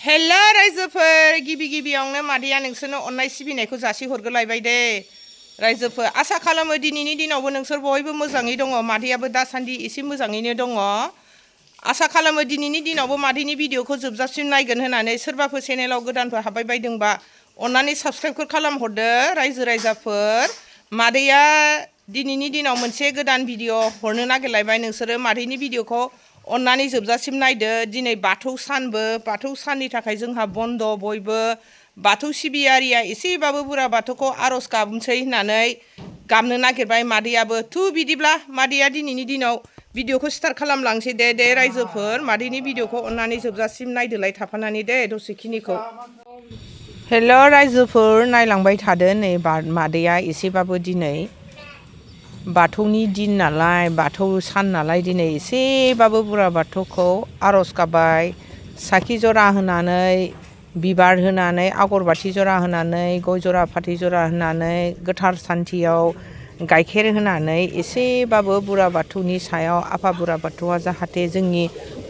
हेल' रायजोफोर गिबि गिबियावनो मादैया नोंसोरनो अननाय सिबिनायखौ जासिहरग्रोलायबाय दे रायजोफोर आसा खालामो दिनैनि दिनावबो नोंसोर बयबो मोजाङै दङ मादैयाबो दासान्दि एसे मोजाङैनो दङ आसा खालामो दिनैनि दिनावबो मादैनि भिडिअखौ जोबजासिम नायगोन होननानै सोरबाफोर चेनेलाव गोदानफोर हाबबाय बायदोंबा अननानै साबस्क्राइबफोर खालामहरदो रायजो राजाफोर मादैया दिनैनि दिनाव मोनसे गोदान भिडिअ हरनो नागिरलायबाय नोंसोरो मादैनि भिडिअखौ अननानै जोबजासिम नायदो दिनै बाथौ सानबो बाथौ साननि थाखाय जोंहा बन्द बयबो बाथौ सिबियारिया एसेबाबो बुरा बाथौखौ आरज गाबनोसै होननानै गाबनो नागिरबाय मादैयाबो थु बिदिब्ला मादैया दिनैनि दिनाव भिडिअखौ स्टार्ट खालामलांसै दे रायजोफोर मादैनि भिडिअखौ अननानै जोबजासिम नायदोलाय थाफानानै दे दसेखिनिखौ हेल' रायजोफोर नायलांबाय थादो नै मादैया एसेबाबो दिनै बाथौनि दिन नालाय बाथौ सान नालाय दिनै एसेबाबो बुरा बाथौखौ आरज गाबबाय साखि जरा होनानै बिबार होनानै आगरबाथि जरा होनानै गय जरा फाथै जरा होनानै गोथार सान्थियाव गाइखेर होनानै एसेबाबो बुरा बाथौनि सायाव आफा बुरा बाथौआ जाहाथे जोंनि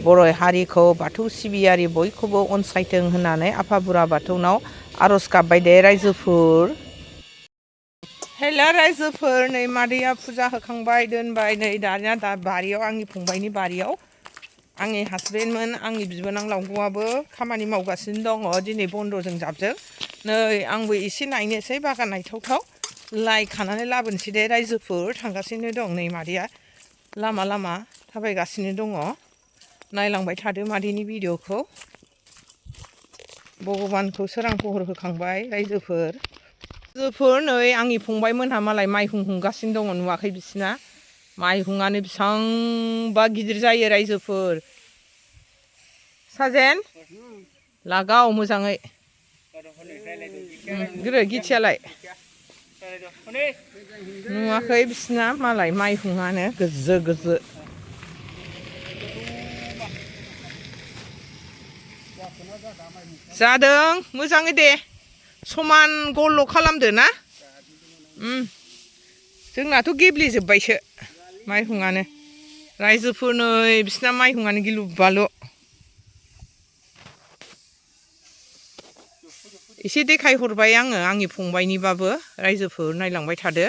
बर' हारिखौ बाथौ सिबियारि बयखौबो अनसायथों होननानै आफा बुरा बाथौनाव आरज गाबबाय दे रायजोफोर हेल' रायजोफोर नै मादैया फुजा होखांबाय दोनबाय नै दानिया बारियाव आंनि फंबायनि बारियाव आंनि हासबेन्डमोन आंनि बिबोनां लावग'आबो खामानि मावगासिनो दङ दिनै बन्द'जों जाबजों नै आंबो एसे नायनोसै बागान नायथावथाव लाइ खानानै लाबोनोसै दे रायजोफोर थांगासिनो दं नै मादैया लामा लामा थाबायगासिनो दङ नायलांबाय थादो मादैनि भिडिअखौ भगबानखौ सोरां पहर होखांबाय रायजोफोर नै आंनि फंबायमोनहा मालाय माइहुं हुंगासिनो दङ नुवाखै बिसिना माइहुङानो बेसेबांबा गिदिर जायो रायजोफोर साजेन लागाव मोजाङै गिथियालाय नुवाखै बिसिना मालाय माइहुङानो गोजो गोजो जादों मोजाङै दे समान गल' खालामदो ना जोंनाथ' गेब्लेजोब्बायसो माइहुङानो रायजोफोर नै बिसिना माइहुङानो गिलु बालु एसे देखायहरबाय आङो आंनि फंबायनिबाबो रायजोफोर नायलांबाय थादो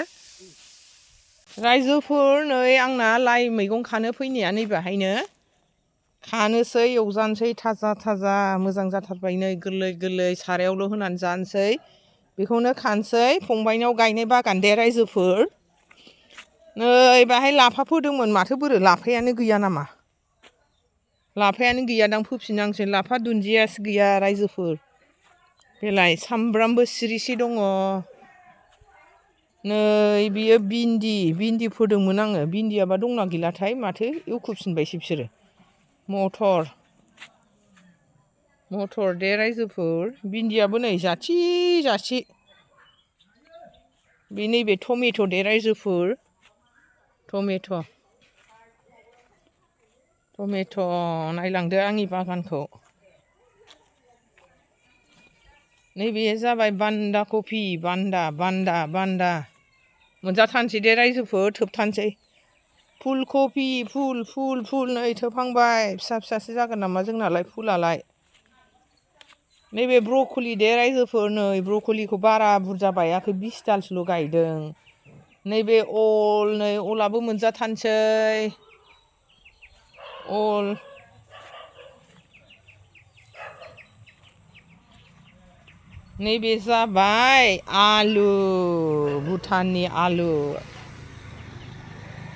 रायजोफोर नै आंना लाइ मैगं खानो फैनाया नैबेहायनो खानोसै एवजानोसै थाजा थाजा मोजां जाथारबाय नै गोरलै गोरलै सारायावल' होनानै जानोसै बेखौनो खानोसै फंबायनाव गायनाय बागान दे रायजोफोर नै बाहाय लाफा फोदोंमोन माथो बोरो लाफायानो गैया नामा लाफायानो गैयादां फोफिननांसै लाफा दुन्दियासो गैया रायजोफोर बेलाय सामब्रामबो सिरिसे दङ नै बियो भिन्दि फोदोंमोन आङो भिन्दियाबा दंना गैलाथाय माथो एवखुफिनबायसो बिसोरो मटर दे रायजोफोर भिन्दियाबो नै जाथि जाथि बे नैबे टमेट' दे रायजोफोर टमेट' नायलांदो आंनि बागानखौ नैबे जाबाय बान्दा कफि बान्दा मोनजाथारनोसै दे रायजोफोर थोबथारनोसै फुल कफि फुल नै थोबहांबाय फिसा फिसासो जागोन नामा जोंनालाय फुलालाय नैबे ब्रक'लि दे रायजोफोर नै ब्रक'लिखौ बारा बुरजा गायाखै 20 दालसोल' गायदों नैबे अलाबो मोनजाथारनोसै अल नैबे जाबाय आलु भुटाननि आलु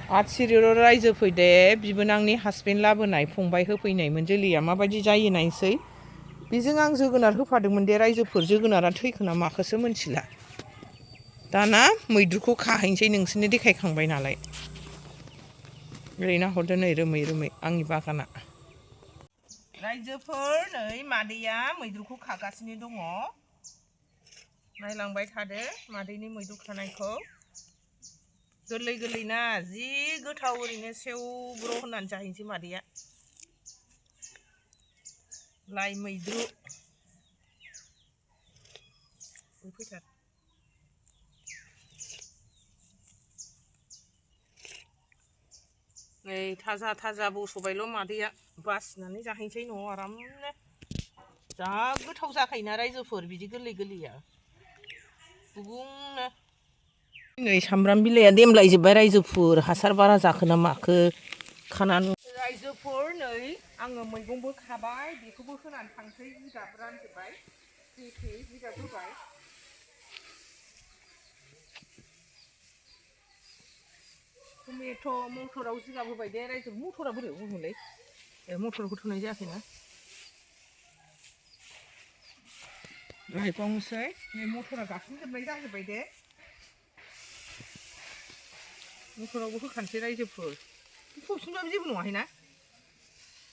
आथिरिर' रायजो फैदे बिबोनांनि हासबेन्ड लाबोनाय फंबाय होफैनायमोन जोलैया माबायदि जायो नायसै बेजों आं जोगोनार होफादोंमोन दे रायजोफोर जोगोनारा थैखोना माखोसो मोनथिला दाना मैद्रुखौ खाहैनोसै नोंसोरनो देखायखांबाय नालाय ओरै नाहरदो नै रोमै आंनि बागाना रायजोफोर नै मादैया मैद्रुखौ खागासिनो दङ नायलांबाय थादो मादैनि मैद्रु खानायखौ गोरलै ना जि गोथाव ओरैनो सेवब्र' होननानै जाहैनोसै मादैया लाइ मैद्रु फैथार नै थाजा बस'बायल' मादैया बासिनानै जाहैनोसै न'आव आरामनो जा गोथाव जाखायोना रायजोफोर बिदि गोरलै गोरलैया गुबुंनो नै सामब्राम बिलाइया देमलायजोब्बाय रायजोफोर हासार बारा जाखो ना माखो खानानै रायजोफोर नै आङो मैगंबो खाबाय बेखौबो होनानै थांसै जिगाब रानजोब्बाय फ्रि जिगाब होबाय टमेट' मटराव जिगाब होबाय दे रायजो मटरा बोरै होगोनलै मटरखौ होथ'नाय जायाखैना रायबावनोसै नै मटरा गाखोजोबनाय जाजोब्बाय दे मटरावबो होखानोसै रायजोफोर थौसिनबाबो जेबो नङाहाय ना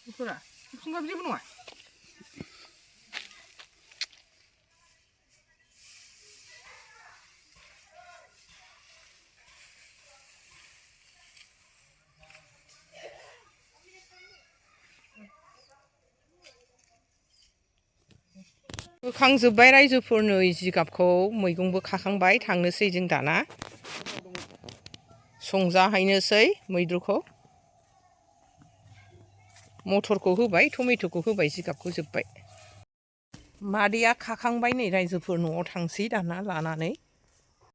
मटरा थौसिनबाबो जेबो नङा होखांजोब्बाय रायजोफोर नै जिगाबखौ मैगंबो खाखांबाय थांनोसै जों दाना संजाहैनोसै मैद्रुखौ मटरखौ होबाय टमेट'खौ होबाय जिगाबखौ जोब्बाय मादैया खाखांबाय नै रायजोफोर न'आव थांसै दाना लानानै